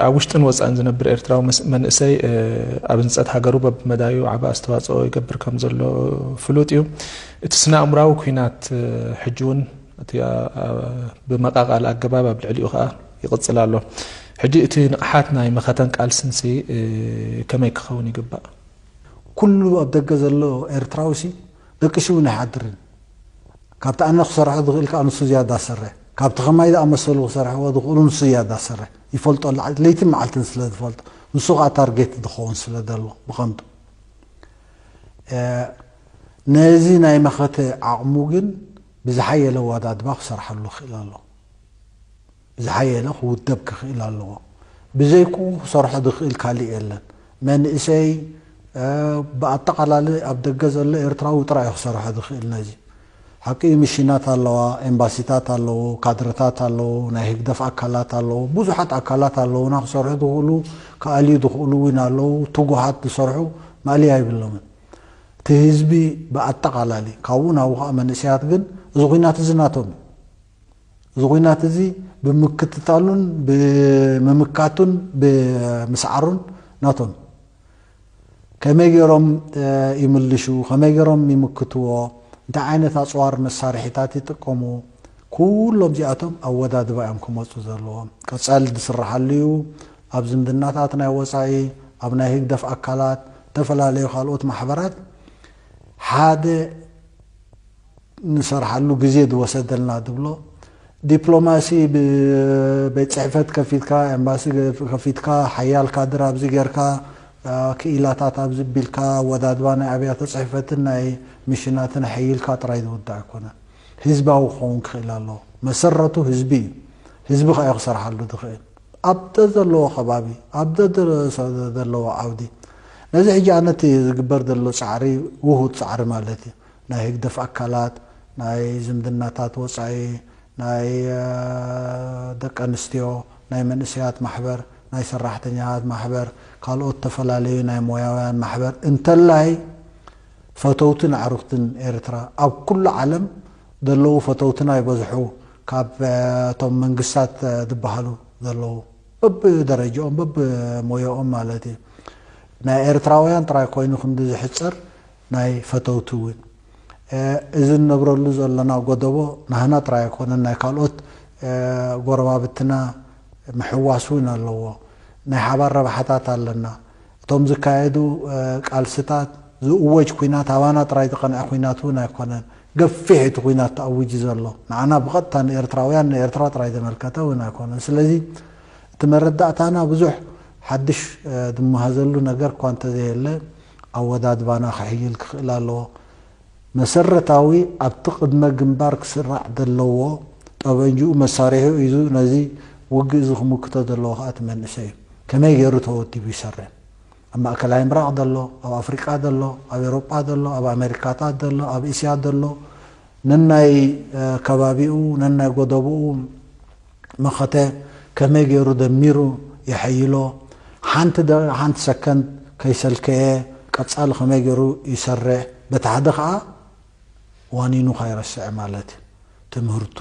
ኣብ ውሽጥን ወፃእን ዝነብር ኤርትራዊ መንእሰይ ኣብ ህንፀት ሃገሩ በብመዳዩ ዓቢ ኣስተዋፅኦ ይገብር ከም ዘሎ ፍሉጥ እዩ። እቲ ስነ ኣእምራዊ ኩናት ሕጂ እውን እቲ ብመቃቃል ኣገባብ ኣብ ልዕሊኡ ከዓ ይቕፅል ኣሎ። ሕጂ እቲ ንቕሓት ናይ መኸተን ቃልስንሲ ከመይ ክኸውን ይግባእ? ኩሉ ኣብ ደገ ዘሎ ኤርትራዊ ሲ ደቂሱ እውን ኣይሓድርን። ካብቲ ኣነ ክሰርሖ ዝኽእል ከዓ ንሱ ዝያዳ ዝሰርሕ፣ ካብቲ ከማይ ዝኣመሰሉ ክሰርሕዎ ዝኽእሉ ንሱ ዝያዳ ዝሰርሕ ይፈልጦ ኣሎ። ለይትን መዓልትን ስለ ዝፈልጦ ንሱ ከዓ ታርጌት ዝኸውን ስለ ዘሎ ብቐንዱ ነዚ ናይ መኸተ ዓቕሙ ግን ብዝሓየለ ኣወዳድባ ክሰርሓሉ ይኽእል ኣሎ። ብዝሓየለ ክውደብ ክኽእል ኣለዎ። ብዘይክኡ ክሰርሖ ዝኽእል ካልእ የለን። መንእሰይ ብኣጠቓላሊ ኣብ ደገ ዘሎ ኤርትራዊ ጥራይ ክሰርሖ ዝኽእል ነዚ። ሓቂ እዩ፣ ምሽናት ኣለዋ፣ ኤምባሲታት ኣለዉ፣ ካድርታት ኣለዉ፣ ናይ ህግደፍ ኣካላት ኣለዉ፣ ብዙሓት ኣካላት ኣለዉና ክሰርሑ ዝኽእሉ፣ ክኣልዩ ዝኽእሉ እውን ኣለዉ። ትጉሃት ዝሰርሑ ማእለያ ይብሎምን። እቲ ህዝቢ ብኣጠቓላሊ ካብኡ ናብኡ ከዓ መንእሰያት ግን እዚ ኩናት እዚ ናቶም እዩ። እዚ ኩናት እዚ ብምክትታሉን ብምምካቱን ብምስዓሩን ናቶም። ከመይ ገይሮም ይምልሹ፣ ከመይ ገይሮም ይምክትዎ፣ እንታይ ዓይነት ኣፅዋር መሳርሒታት ይጥቀሙ፣ ኩሎም እዚኣቶም ኣወዳድባ እዮም ክመፁ ዘለዎም። ቀፃሊ ዝስራሓሉ እዩ። ኣብ ዝምድናታት ናይ ወፃኢ፣ ኣብ ናይ ህግደፍ ኣካላት፣ ዝተፈላለዩ ካልኦት ማሕበራት ሓደ ንሰርሓሉ ግዜ ዝወሰደልና ዝብሎ ዲፕሎማሲ ብቤት ፅሕፈት ከፊትካ ኤምባሲ ከፊትካ ሓያል ካድር ኣብዚ ጌርካ ክኢላታት ኣብዚ ቢልካ ኣወዳድባ ናይ ኣብያተ ፅሕፈትን ናይ ሚሽናትን ሓይልካ ጥራይ ዝውዳእ ኣይኮነን። ህዝባዊ ክኸውን ክኽእል ኣለዎ። መሰረቱ ህዝቢ እዩ። ህዝቢ ከኣ ክሰርሓሉ ዝኽእል ኣብ ዘለዎ ከባቢ ኣብ ዘለዎ ዓውዲ። ነዚ ሕጂ ኣነቲ ዝግበር ዘሎ ፃዕሪ ውሁድ ፃዕሪ ማለት እዩ። ናይ ህግደፍ ኣካላት፣ ናይ ዝምድናታት ወፃኢ፣ ናይ ደቂ ኣንስትዮ፣ ናይ መንእሰያት ማሕበር፣ ናይ ሰራሕተኛታት ማሕበር፣ ካልኦት ዝተፈላለዩ ናይ ሞያውያን ማሕበር እንተላይ ፈተውትን ኣዕሩኽትን ኤርትራ ኣብ ኩሉ ዓለም ዘለዉ ፈተውትና ይበዝሑ ካብ እቶም መንግስታት ዝበሃሉ ዘለዉ በብደረጃኦም በብሞያኦም ማለት እዩ። ናይ ኤርትራውያን ጥራይ ኮይኑ ክንዲ ዝሕጸር ናይ ፈተውቲ እውን እዚ ንነብረሉ ዘለና ጎደቦ ናህና ጥራይ ኣይኮነን፣ ናይ ካልኦት ጎረባብትና ምሕዋስ እውን ኣለዎ። ናይ ሓባር ረብሓታት ኣለና። እቶም ዝካየዱ ቃልስታት ዝእወጅ ኩናት ኣባና ጥራይ ዝቐንዐ ኩናት እውን ኣይኮነን። ገፊሕ እቲ ኩናት ተኣዊጁ ዘሎ ንዓና ብቐጥታ ንኤርትራውያን ንኤርትራ ጥራይ ዘመልከተ እውን ኣይኮነን። ስለዚ እቲ መረዳእታና ብዙሕ ሓድሽ ዝመሃዘሉ ነገር እኳ እንተዘየለ ኣወዳድባና ክሕይል ክኽእል ኣለዎ። መሰረታዊ ኣብቲ ቅድመ ግንባር ክስራዕ ዘለዎ ጠበንጅኡ መሳርሒኡ ሒዙ ነዚ ውግእ እዚ ክምክቶ ዘለዎ ከዓ እቲ መንእሰይ እዩ። ከመይ ገይሩ ተወዲቡ ይሰርሕ? ኣብ ማእከላይ ምብራቕ ዘሎ፣ ኣብ ኣፍሪቃ ዘሎ፣ ኣብ ኤውሮጳ ዘሎ፣ ኣብ ኣሜሪካታት ዘሎ፣ ኣብ እስያ ዘሎ ነናይ ከባቢኡ ነናይ ጎደብኡ መኸተ ከመይ ገይሩ ደሚሩ የሐይሎ፣ ሓንቲ ሓንቲ ሰከንድ ከይሰልከየ ቀፃሊ ከመይ ገይሩ ይሰርሕ፣ በቲ ሓደ ከዓ ዋኒኑ ካይረስዐ ማለት እዩ። ትምህርቱ፣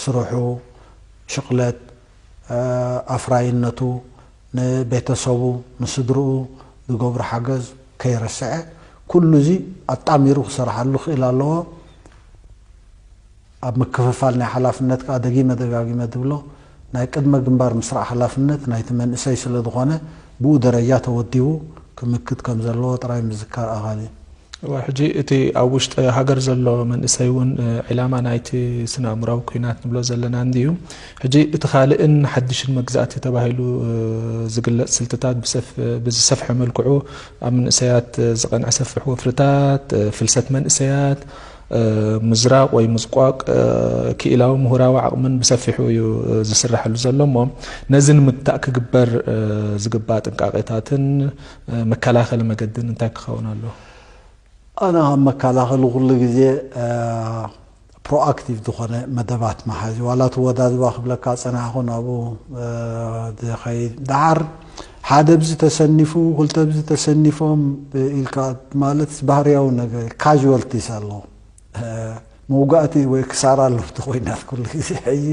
ስርሑ፣ ሽቕለት፣ ኣፍራይነቱ፣ ንቤተሰቡ፣ ንስድርኡ ዝገብሮ ሓገዝ ከይረስዐ ኩሉ እዚ ኣጣሚሩ ክሰርሓሉ ክእል ኣለዎ። ኣብ ምክፍፋል ናይ ሓላፍነት ከዓ ደጊመ ደጋጊመ ዝብሎ ናይ ቅድመ ግንባር ምስራዕ ሓላፍነት ናይቲ መንእሰይ ስለ ዝኾነ ብኡ ደረጃ ተወዲቡ ክምክት ከም ዘለዎ ጥራይ ምዝካር ኣኻሊ። እዋ፣ ሕጂ እቲ ኣብ ውሽጢ ሃገር ዘሎ መንእሰይ እውን ዕላማ ናይቲ ስነ ኣእምራዊ ኩናት ንብሎ ዘለና እንድዩ። ሕጂ እቲ ካልእን ሓድሽን መግዛእቲ ተባሂሉ ዝግለፅ ስልትታት ብዝሰፍሐ መልክዑ ኣብ መንእሰያት ዝቐንዐ ሰፍሕ ወፍርታት፣ ፍልሰት መንእሰያት፣ ምዝራቕ ወይ ምዝቋቕ ክኢላዊ ምሁራዊ ዓቕምን ብሰፊሑ እዩ ዝስራሐሉ ዘሎ እሞ ነዚ ንምግታእ ክግበር ዝግባእ ጥንቃቄታትን መከላኸሊ መገድን እንታይ ክኸውን ኣለዎ? ኣነ ኣብ መከላኸሊ ኩሉ ግዜ ፕሮኣክቲቭ ዝኾነ መደባት መሓዝ ዋላ ትወዳድባ ክብለካ ፀናሕኹ ናብኡ ዝኸይድ ደሓር ሓደ ብዚ ተሰኒፉ ክልተ ብዚ ተሰኒፎም ኢልካ ማለት ባህርያዊ ነገር ካዥዋልቲስ ኣለዎ። መውጋእቲ ወይ ክሳራ ኣለዎ እቲ ኮይናት ኩሉ ግዜ ሕጂ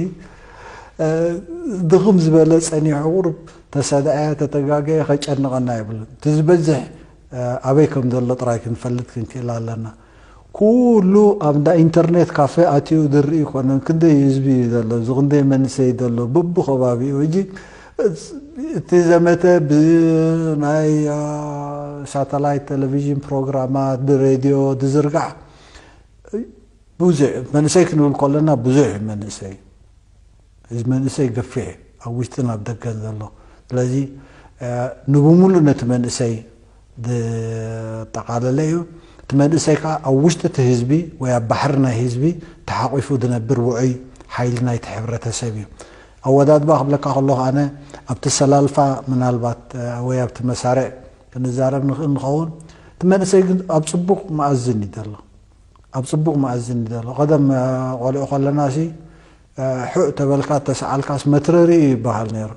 ድኽም ዝበለ ጸኒሑ ቁሩብ ተሰድዐ ተተጋገየ ከጨንቐና የብሉን። እቲ ዝበዝሕ ኣበይ ከም ዘሎ ጥራይ ክንፈልጥ ክንክእል ኣለና። ኩሉ ኣብ እንዳ ኢንተርኔት ካፌ ኣትዩ ዝርኢ ይኮነን። ክንደይ ህዝቢ እዩ ዘሎ፣ እዚ ክንደይ መንእሰይ ዘሎ በብኸባቢኡ። ሕጂ እቲ ዘመተ ብናይ ሳተላይት ቴሌቪዥን ፕሮግራማት ብሬድዮ ዝዝርጋሕ ብዙሕ መንእሰይ ክንብል ከለና ብዙሕ መንእሰይ እዚ መንእሰይ ገፊሕ ኣብ ውሽጥን ኣብ ደገን ዘሎ ስለዚ ንብሙሉ ነቲ መንእሰይ ዘጠቓለለ እዩ። እቲ መንእሰይ ከዓ ኣብ ውሽጢ እቲ ህዝቢ ወይ ኣብ ባሕሪ ናይ ህዝቢ ተሓቂፉ ዝነብር ውዑይ ሓይሊ ናይቲ ሕብረተሰብ እዩ። ኣወዳድባ ክብለካ ከለኹ ኣነ ኣብቲ ሰላልፋ ምናልባት ወይ ኣብቲ መሳርዕ ክንዛረብ ንኽእል ንኸውን። እቲ መንእሰይ ግን ኣብ ፅቡቕ መኣዝን እዩ ዘሎ። ኣብ ፅቡቕ መኣዝን እዩ ዘሎ። ቀደም ቆልዑ ከለና ሲ ሕእ ተበልካ ተሰዓልካስ መትረሪ እዩ ይበሃል ነይሩ።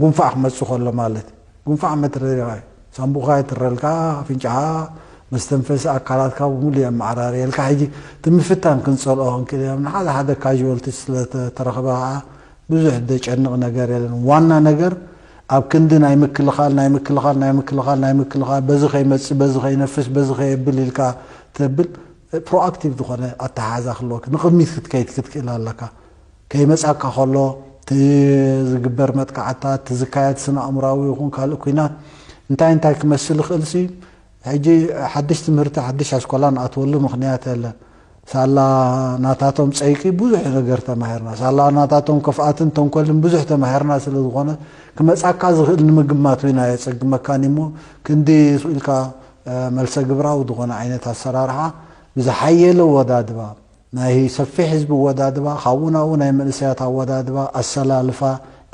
ጉንፋዕ ክመፅእ ከሎ ማለት ጉንፋዕ መትረሪ እዩ። ሳንቡኻ ይትረልካ፣ ኣፍንጫኻ፣ መስተንፈሲ ኣካላትካ ብምሉ የመዓራርየልካ። ሕጂ እቲ ምፍታን ክንፀልኦ ክንክእል ኢና። ንሓደ ሓደ ካዥዋልቲ ስለተረኽበ ከዓ ብዙሕ ዘጨንቕ ነገር የለን። ዋና ነገር ኣብ ክንዲ ናይ ምክልኻል ናይ ምክልኻል ናይ ምክልኻል ናይ ምክልኻል በዚ ከይመፅእ በዚ ከይነፍስ በዚ ከየብል ኢልካ ተብል ፕሮኣክቲቭ ዝኾነ ኣተሓሕዛ ክህልወካ ንቕድሚት ክትከይድ ክትክእል ኣለካ። ከይመፃካ ከሎ እቲ ዝግበር መጥቃዕትታት እቲ ዝካየድ ስነ ኣእምራዊ ይኹን ካልእ ኩናት እንታይ እንታይ ክመስል ይኽእል ሲ ሕጂ ሓድሽ ትምህርቲ ሓድሽ ኣስኮላ ንኣትወሉ ምኽንያት የለን። ሳላ ናታቶም ፀይቂ ብዙሕ ነገር ተማሂርና። ሳላ ናታቶም ክፍኣትን ተንኮልን ብዙሕ ተማሂርና ስለ ዝኾነ ክመፃካ ዝኽእል ንምግማት እውን ኣየፀግመካን እሞ ክንዲ ስኢልካ መልሰ ግብራዊ ዝኾነ ዓይነት ኣሰራርሓ ብዝሓየለ ወዳድባ ናይ ሰፊሕ ህዝቢ ወዳድባ ካብኡ ናብኡ ናይ መንእሰያት ኣወዳድባ ኣሰላልፋ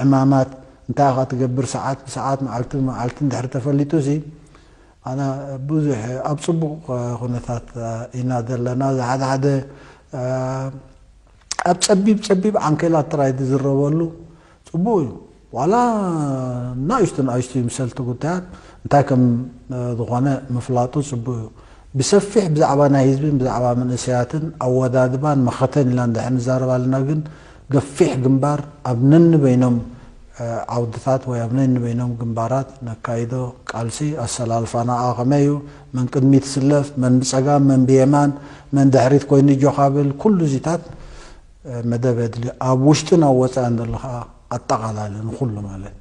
ዕማማት እንታይ ኢኻ ትገብር ሰዓት ብሰዓት መዓልቲ ብመዓልቲ እንድሕር ተፈሊጡ ሲ ኣነ ብዙሕ ኣብ ፅቡቕ ኩነታት ኢና ዘለና። እዚ ሓደ ሓደ ኣብ ፀቢብ ፀቢብ ዓንኬላት ጥራይ ዝዝረበሉ ፅቡቕ እዩ። ዋላ ናእሽቱ ናእሽቱ ይምሰልቲ ጉዳያት እንታይ ከም ዝኾነ ምፍላጡ ፅቡቕ እዩ። ብሰፊሕ ብዛዕባ ናይ ህዝብን ብዛዕባ መንእሰያትን ኣወዳድባን መኸተን ኢልና እንድሕር ንዛረብ ኣለና ግን ገፊሕ ግንባር ኣብ ነንበይኖም ዓውድታት ወይ ኣብ ነንበይኖም ግንባራት ነካይዶ ቃልሲ ኣሰላልፋና ከመይ እዩ? መን ቅድሚት ይስለፍ? መን ብጸጋም? መን ብየማን? መን ድሕሪት ኮይኑ ይጆኻብል? ኩሉ እዚታት መደብ የድልዮ። ኣብ ውሽጥን ኣብ ወጻእን ዘሎ ከዓ ኣጠቓላሊ ንኹሉ ማለት